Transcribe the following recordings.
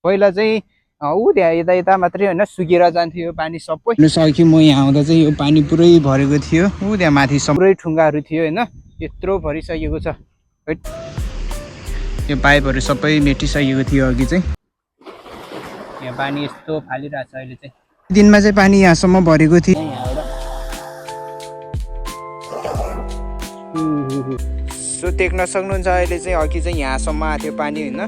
पहिला चाहिँ ऊ त्यहाँ यता यता मात्रै होइन सुकेर जान्थ्यो यो पानी सबै सक्यो। म यहाँ आउँदा चाहिँ यो पानी पुरै भरेको थियो। ऊ त्यहाँ माथि पुरै ठुङ्गाहरू थियो होइन, यत्रो भरिसकेको छ। यो पाइपहरू सबै मेटिसकेको थियो अघि चाहिँ। यहाँ पानी यस्तो फालिरहेको छ अहिले चाहिँ। दिनमा चाहिँ पानी यहाँसम्म भरेको थियो। सो देख्न सक्नुहुन्छ अहिले चाहिँ अघि चाहिँ यहाँसम्म आएको थियो पानी होइन,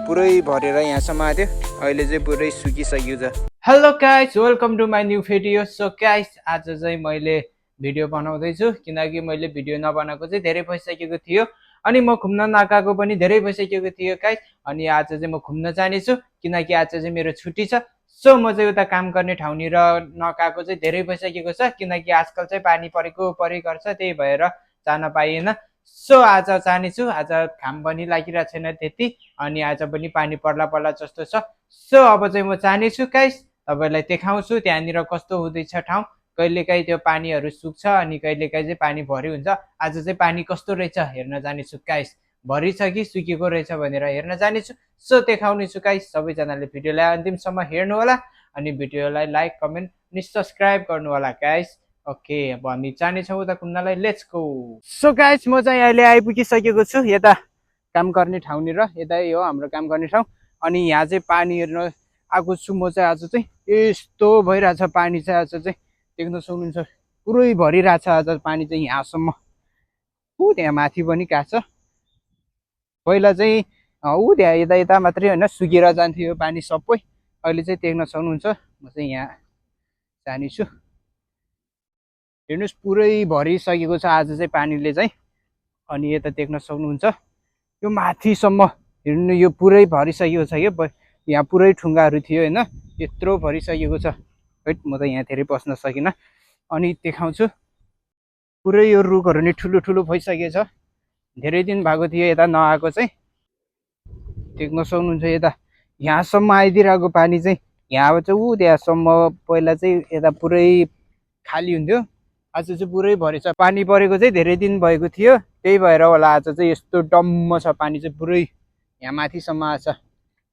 पुरै भरेर यहाँसम्म आएको थियो। अहिले चाहिँ पुरै सुकिसक्यो छ। Hello guys, welcome to my new video. So guys, आज चाहिँ मैले भिडियो बनाउँदैछु किनकि मैले भिडियो नबनाएको चाहिँ धेरै भइसकेको थियो अनि म घुम्न नगएको पनि धेरै भइसकेको थियो गाइस। अनि आज चाहिँ म घुम्न जानेछु किनकि आज चाहिँ मेरो छुट्टी छ। सो म चाहिँ उता काम गर्ने ठाउँनिर नगएको चाहिँ धेरै भइसकेको छ किनकि आजकल चाहिँ पानी परेको गर्छ, त्यही भएर जान पाइएन। सो आज जानेछु। आज घाम पनि लागिरहेको छैन त्यति अनि आज पनि पानी पर्ला पर्ला जस्तो छ। सो अब चाहिँ म जानेछु गाइस, तपाईँलाई देखाउँछु त्यहाँनिर कस्तो हुँदैछ ठाउँ। कहिलेकाहीँ त्यो पानीहरू सुक्छ अनि कहिलेकाहीँ चाहिँ पानी भरि हुन्छ। आज चाहिँ पानी कस्तो रहेछ हेर्न जानेछु गाइस, भरि छ कि सुकेको रहेछ भनेर हेर्न जानेछु। सो देखाउनेछु गाइस। सबैजनाले भिडियोलाई अन्तिमसम्म हेर्नु होला अनि भिडियोलाई लाइक कमेन्ट अनि सब्सक्राइब गर्नु होला गाइस। ओके, अब हामी जानेछौँ उता घुम्नलाई, लेट्स गो। सो गाइस, म चाहिँ अहिले आइपुगिसकेको छु यता काम गर्ने ठाउँनिर। यतै हो हाम्रो काम गर्ने ठाउँ अनि यहाँ चाहिँ पानी हेर्न आएको छु म चाहिँ। आज चाहिँ यस्तो भइरहेछ पानी चाहिँ, आज चाहिँ देख्न सक्नुहुन्छ पुरै भरिरहेछ आज पानी चाहिँ यहाँसम्म। ऊ त्यहाँ माथि पनि कहाँ छ। पहिला चाहिँ ऊ त्यहाँ यता यता मात्रै होइन सुकेर जान्थ्यो यो पानी सबै। अहिले चाहिँ देख्न सक्नुहुन्छ म चाहिँ यहाँ जानेछु। हेर्नुहोस् पुरै भरिसकेको छ आज चाहिँ पानीले चाहिँ। अनि यता देख्न सक्नुहुन्छ यो माथिसम्म हेर्नु, यो पुरै भरिसकेको छ कि यहाँ पुरै ठुङ्गाहरू थियो होइन, यत्रो भरिसकेको छ। हैट, म त यहाँ धेरै बस्न सकिनँ। अनि देखाउँछु पुरै यो रुखहरू नि ठुलो ठुलो भइसकेको छ। धेरै दिन भएको थियो यता नआएको चाहिँ। देख्न सक्नुहुन्छ यता यहाँसम्म आइदिरहेको पानी चाहिँ। यहाँ चाहिँ ऊ त्यहाँसम्म पहिला चाहिँ यता पुरै खाली हुन्थ्यो, आज चाहिँ पुरै भरेछ। पानी परेको चाहिँ धेरै दिन भएको थियो, त्यही भएर होला आज चाहिँ यस्तो डम्म छ पानी चाहिँ पुरै यहाँ माथिसम्म आछ।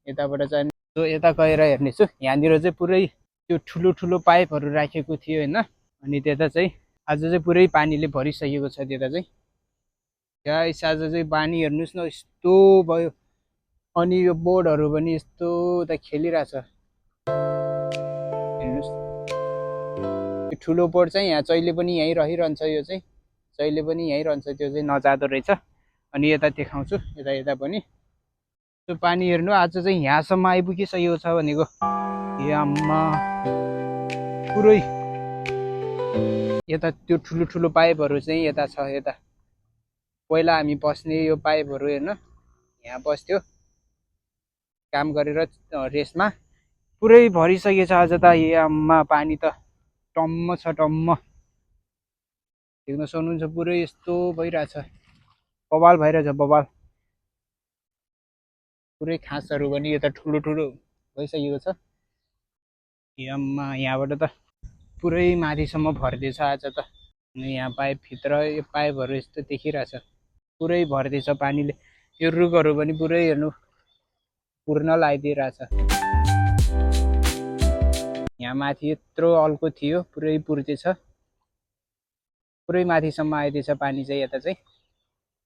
यताबाट चाहिँ यता गएर हेर्नेछु, यहाँनिर चाहिँ पुरै त्यो ठुलो ठुलो पाइपहरू राखेको थियो होइन। अनि त्यता चाहिँ आज चाहिँ पुरै पानीले भरिसकेको छ त्यता चाहिँ। गाइस, आज चाहिँ पानी हेर्नुहोस् न यस्तो भयो। अनि यो बोर्डहरू पनि यस्तो उता खेलिरहेछ हेर्नुहोस्। यो ठुलो बोर्ड चाहिँ यहाँ जहिले पनि यहीँ रहिरहन्छ, यो चाहिँ जहिले पनि यहीँ रहन्छ, त्यो चाहिँ नजाँदो रहेछ। अनि यता देखाउँछु यता यता पनि त्यो पानी हेर्नु आज चाहिँ यहाँसम्म आइपुगिसकेको छ भनेको। आम्मा पुरै यता त्यो ठुलो ठुलो पाइपहरू चाहिँ यता छ। यता पहिला हामी बस्ने यो पाइपहरू हेर्न, यहाँ बस्थ्यो काम गरेर रेसमा, पुरै भरिसकेको छ आज त। आम्मा पानी त टम्म छ टम्म, देख्न सक्नुहुन्छ पुरै यस्तो भइरहेछ, बवाल भइरहेछ बवाल। पुरै खासहरू पनि यता ठुलो ठुलो भइसकेको छ। आम्मा यहाँबाट त पुरै माथिसम्म भरिदिएछ आज त। यहाँ पाइपभित्र यो पाइपहरू यस्तो देखिरहेछ, पुरै भरिदिएछ पानीले। यो रुखहरू पनि पुरै हेर्नु पूर्ण लगाइदिइरहेछ। यहाँ माथि यत्रो अल्को थियो पुरै पुर्दैछ, पुरै माथिसम्म आइदिएछ पानी चाहिँ यता चाहिँ।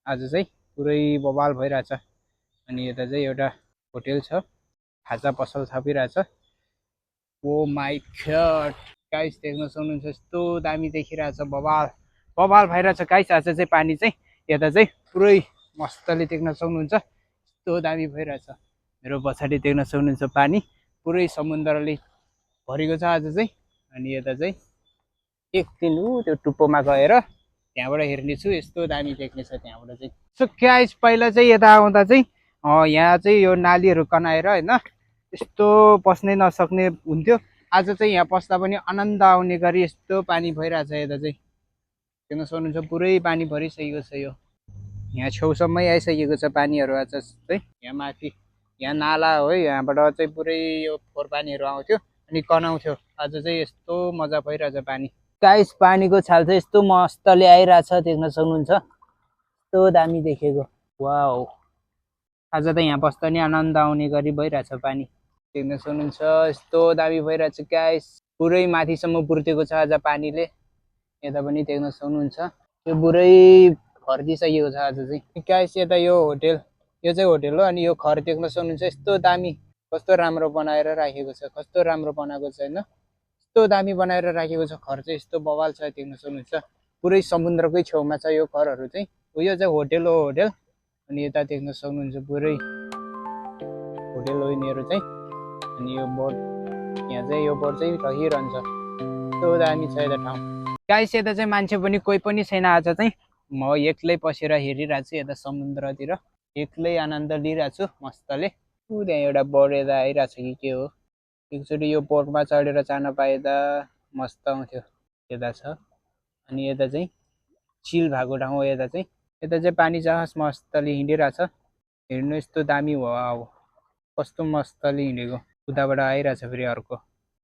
आज चाहिँ पुरै बवाल भइरहेछ। अनि यता चाहिँ एउटा होटेल छ, खाजा पसल थपिरहेछ। ओ माई गॉड गाइस, देख्न सक्नुहुन्छ यस्तो दामी देखिरहेछ, बवाल बवाल भइरहेछ गाइस आज चाहिँ पानी चाहिँ। यता चाहिँ पुरै मस्तले देख्न सक्नुहुन्छ यस्तो दामी भइरहेछ। मेरो पछाडि देख्न सक्नुहुन्छ पानी पुरै समुद्रले भरेको छ आज चाहिँ। अनि यता चाहिँ एकदिन त्यो टुप्पोमा गएर त्यहाँबाट हेर्नेछु, यस्तो दामी देख्नेछ त्यहाँबाट चाहिँ। सो गाइस, पहिला चाहिँ यता आउँदा चाहिँ यहाँ चाहिँ यो नालीहरू कनाएर होइन यस्तो पस्नै नसक्ने हुन्थ्यो। आज चाहिँ यहाँ पस्दा पनि आनन्द आउने गरी यस्तो पानी भइरहेछ। यता चाहिँ देख्न सक्नुहुन्छ पुरै पानी भरिसकेको छ। यो यहाँ छेउसम्मै आइसकेको छ पानीहरू आज चाहिँ। यहाँ माथि यहाँ नाला हो, यहाँबाट चाहिँ पुरै यो फोहोर पानीहरू आउँथ्यो अनि कनाउँथ्यो। आज चाहिँ यस्तो मजा भइरहेछ पानी। गाइस, पानीको छाल चाहिँ यस्तो मस्तले आइरहेछ, देख्न सक्नुहुन्छ यस्तो दामी देखेको। वाउ, आज त यहाँ बस्दा नि आनन्द आउने गरी भइरहेछ पानी, देख्न सक्नुहुन्छ यस्तो दामी भइरहेको छ गाइस पुरै माथिसम्म पुर्तेको छ आज पानीले यता पनि देख्न सक्नुहुन्छ यो पुरै फर्किसकेको छ आज चाहिँ गाइस यता यो चाहिँ होटेल हो अनि यो घर देख्न सक्नुहुन्छ यस्तो दामी कस्तो राम्रो बनाएर राखेको छ कस्तो राम्रो बनाएको छ हैन यस्तो दामी बनाएर राखेको छ घर चाहिँ यस्तो बवाल छ देख्न सक्नुहुन्छ पुरै समुद्रकै छेउमा छ यो घरहरू चाहिँ यो चाहिँ होटेल हो होटेल अनि यता देख्न सक्नुहुन्छ पुरै होटेल हो यिनीहरू चाहिँ अनि यो बोट यहाँ चाहिँ यो बोट चाहिँ रहिरहन्छ यस्तो दामी छ यता ठाउँ गाइस यता चाहिँ मान्छे पनि कोही पनि छैन आज चाहिँ म एक्लै पसेर हेरिरहेको छु यता समुद्रतिर एक्लै आनन्द लिइरहेको छु मस्तले त्यहाँ एउटा बोट यता आइरहेको छ कि के हो एकचोटि यो बोटमा चढेर जान पाए त मस्त आउँथ्यो यता छ अनि यता चाहिँ चिल भएको ठाउँ हो यता चाहिँ पानी जहाज मस्तले हिँडिरहेछ हेर्नु यस्तो दामी हो अब कस्तो मस्तले हिँडेको उताबाट आइरहेछ फेरि अर्को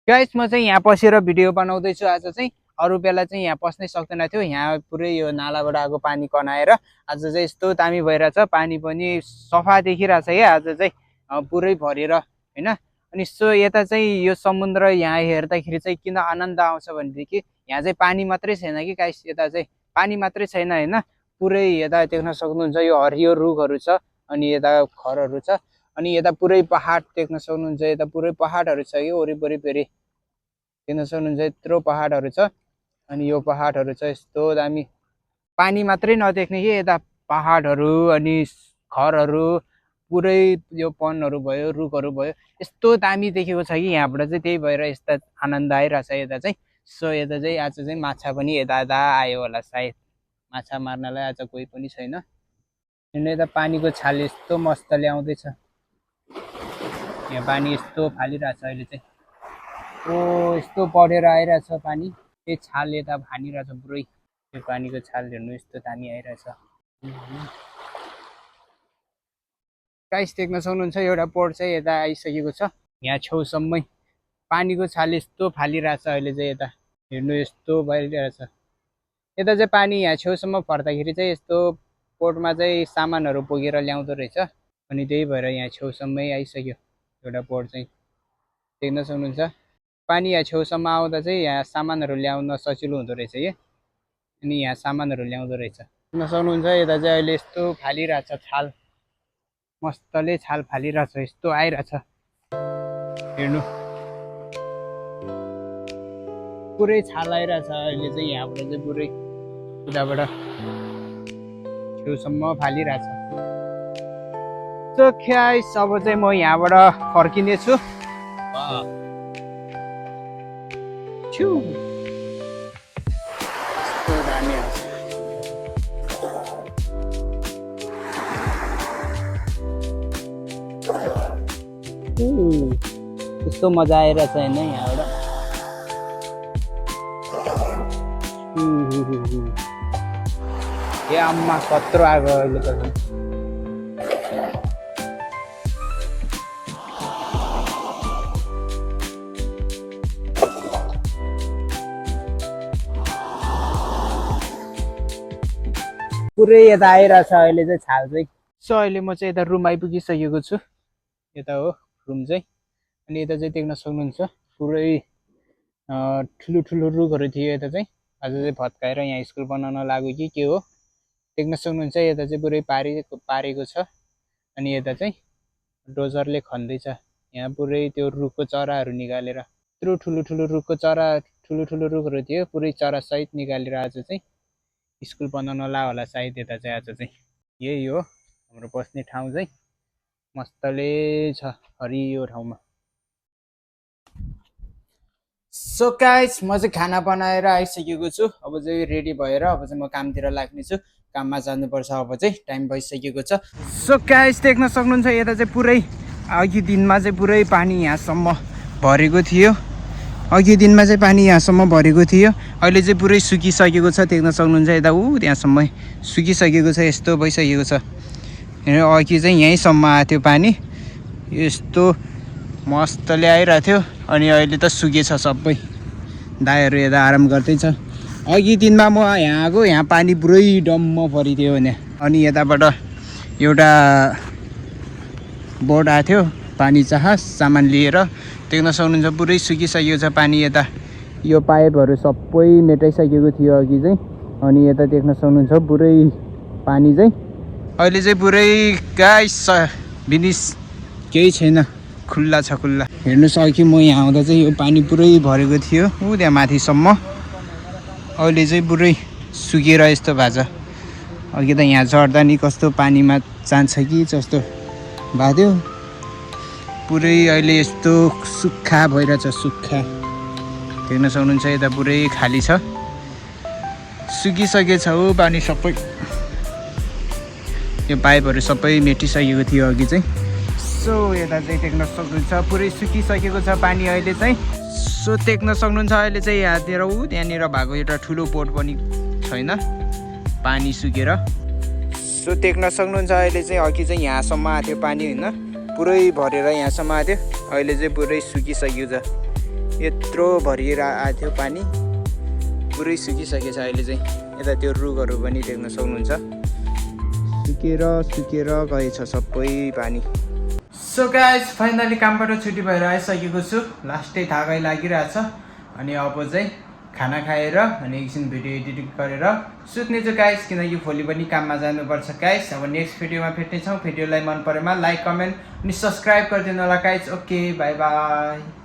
गाइस म चाहिँ यहाँ पसेर भिडियो बनाउँदैछु आज चाहिँ अरू बेला चाहिँ यहाँ पस्नै सक्दैन थियो यहाँ पुरै यो नालाबाट आएको पानी कनाएर आज चाहिँ यस्तो दामी भइरहेछ पानी पनि सफा देखिरहेछ क्या आज चाहिँ पुरै भरेर होइन अनि सो यता चाहिँ यो समुद्र यहाँ हेर्दाखेरि चाहिँ किन आनन्द आउँछ भनेदेखि यहाँ चाहिँ पानी मात्रै छैन कि गाइस यता चाहिँ पानी मात्रै छैन होइन पुरै यता देख्न सक्नुहुन्छ यो हरियो रुखहरू छ अनि यता घरहरू छ अनि यता पुरै पहाड देख्न सक्नुहुन्छ यता पुरै पहाडहरू छ कि वरिपरि फेरि देख्न सक्नुहुन्छ यत्रो पहाडहरू छ अनि यो पहाडहरू छ यस्तो दामी पानी मात्रै नदेख्ने कि यता पहाडहरू अनि घरहरू पुरै यो वनहरू भयो रुखहरू भयो यस्तो दामी देखेको छ कि यहाँबाट चाहिँ त्यही भएर यस्ता आनन्द आइरहेछ यता चाहिँ सो यता चाहिँ आज चाहिँ माछा पनि यता आयो होला सायद माछा मार्नलाई आज कोही पनि छैन अनि यता पानीको छाल यस्तो मस्तले आउँदैछ यहाँ पानी यस्तो फालिरहेछ अहिले चाहिँ ओ यस्तो बढेर आइरहेछ पानी त्यही छाल यता फानिरहेछ पुरै यो पानीको छाल हेर्नु यस्तो दामी आइरहेछ गाइस देख्न सक्नुहुन्छ एउटा पोर्ट चाहिँ यता आइसकेको छ यहाँ छेउसम्मै पानीको छाल यस्तो फालिरहेछ अहिले चाहिँ यता हेर्नु यस्तो भइरहेछ यता चाहिँ पानी यहाँ छेउसम्म पर्दाखेरि चाहिँ यस्तो पोर्टमा चाहिँ सामानहरू बोकेर ल्याउँदो रहेछ अनि त्यही भएर यहाँ छेउसम्मै आइसक्यो एउटा पोर्ट चाहिँ देख्न सक्नुहुन्छ पानी यहाँ छेउसम्म आउँदा चाहिँ यहाँ सामानहरू ल्याउन सजिलो हुँदो रहेछ कि अनि यहाँ सामानहरू ल्याउँदो रहेछ देख्न सक्नुहुन्छ यता चाहिँ अहिले यस्तो फालिरहेछ छाल मस्तले छाल फालिरहेछ यस्तो आइरहेछ हेर्नु पुरै छाल आइरहेछ अहिले चाहिँ यहाँबाट चाहिँ पुरै उताबाट छेउसम्म फालिरहेछ सो गाइस अब चाहिँ म यहाँबाट फर्किनेछु यस्तो मजा आइरहेछ होइन यहाँबाट ए आम्मा कत्रो आएको अहिले त पुरै यता आइरहेछ अहिले चाहिँ छाल चाहिँ सो अहिले म चाहिँ यता रुम आइपुगिसकेको छु यता हो रुम चाहिँ अनि यता चाहिँ देख्न सक्नुहुन्छ पुरै ठुलो ठुलो रुखहरू थियो यता चाहिँ आज चाहिँ भत्काएर यहाँ स्कुल बनाउन लाग्यो कि के हो देख्न सक्नुहुन्छ यता चाहिँ पुरै पारेको छ अनि यता चाहिँ डोजरले खन्दैछ यहाँ पुरै त्यो रुखको चराहरू निकालेर यत्रो ठुलो ठुलो रुखको चरा ठुलो ठुलो रुखहरू थियो पुरै चरासहित निकालेर आज चाहिँ स्कुल बनाउन ला होला सायद यता चाहिँ आज चाहिँ यही हो हाम्रो बस्ने ठाउँ चाहिँ मस्तले छ हरियो ठाउँमा सो गाइस म चाहिँ खाना बनाएर आइसकेको छु अब चाहिँ रेडी भएर अब चाहिँ म कामतिर लाग्नेछु काममा जानुपर्छ अब चाहिँ टाइम भइसकेको छ सो गाइस देख्न सक्नुहुन्छ यता चाहिँ पुरै अघि दिनमा चाहिँ पुरै पानी यहाँसम्म भरेको थियो अघि दिनमा चाहिँ पानी यहाँसम्म भरेको थियो अहिले चाहिँ पुरै सुकिसकेको छ देख्न सक्नुहुन्छ यता त्यहाँसम्म सुकिसकेको छ यस्तो भइसकेको छ अघि चाहिँ यहीँसम्म आएको थियो पानी यस्तो मस्तले आइरहेको थियो अनि अहिले त सुकेछ सबै दाइहरू यता आराम गर्दैछ अघि दिनमा म यहाँ आएको यहाँ पानी पुरै डम्म परिथ्यो भने अनि यताबाट एउटा बोट आएको थियो पानी जहाज सामान लिएर देख्न सक्नुहुन्छ पुरै सुकिसकेको छ पानी। यता यो पाइपहरू सबै मेटाइसकेको थियो अघि चाहिँ, अनि यता देख्न सक्नुहुन्छ पुरै पानी चाहिँ अहिले चाहिँ पुरै गाइस बिनिस केही छैन, खुल्ला छ खुल्ला। हेर्नुहोस् अघि म यहाँ आउँदा चाहिँ यो पानी पुरै भरेको थियो ऊ त्यहाँ माथिसम्म, अहिले चाहिँ पुरै सुकेर यस्तो भएको छ। अघि त यहाँ चढ्दा नि कस्तो पानीमा जान्छ कि जस्तो भएको थियो, पुरै अहिले यस्तो सुक्खा भइरहेछ सुक्खा। देख्न सक्नुहुन्छ यता पुरै खाली छ, सुकिसकेछ हो पानी सबै। यो पाइपहरू सबै मेटिसकेको थियो अघि चाहिँ। सो यता चाहिँ देख्न सक्नुहुन्छ पुरै सुकिसकेको छ पानी अहिले चाहिँ। सो देख्न सक्नुहुन्छ अहिले चाहिँ यहाँतिर ऊ त्यहाँनिर भएको एउटा ठुलो बोट पनि छैन, पानी सुकेर। सो देख्न सक्नुहुन्छ अहिले चाहिँ अघि चाहिँ यहाँसम्म आएको थियो पानी होइन, पुरै भरेर यहाँसम्म आएको थियो, अहिले चाहिँ पुरै सुकिसकेको छ। यत्रो भरिएर आएको थियो पानी, पुरै सुकिसकेको छ अहिले चाहिँ। यता त्यो रुखहरू पनि देख्न सक्नुहुन्छ सुकेर सुकेर गएछ सबै पानी। सो गाइस फाइनली कामबाट छुट्टी भएर आइसकेको छु, लास्टै थाकै लागिरहेछ। अनि अब चाहिँ खाना खाएर अनि एकछिन भिडियो एडिटिङ गरेर सुत्ने छु गाइस, किनकि भोलि पनि काममा जानुपर्छ गाइस। अब नेक्स्ट भिडियोमा भेट्नेछौँ। भिडियोलाई मन परेमा लाइक कमेन्ट अनि सब्सक्राइब गरिदिनु होला गाइस। Okay by by.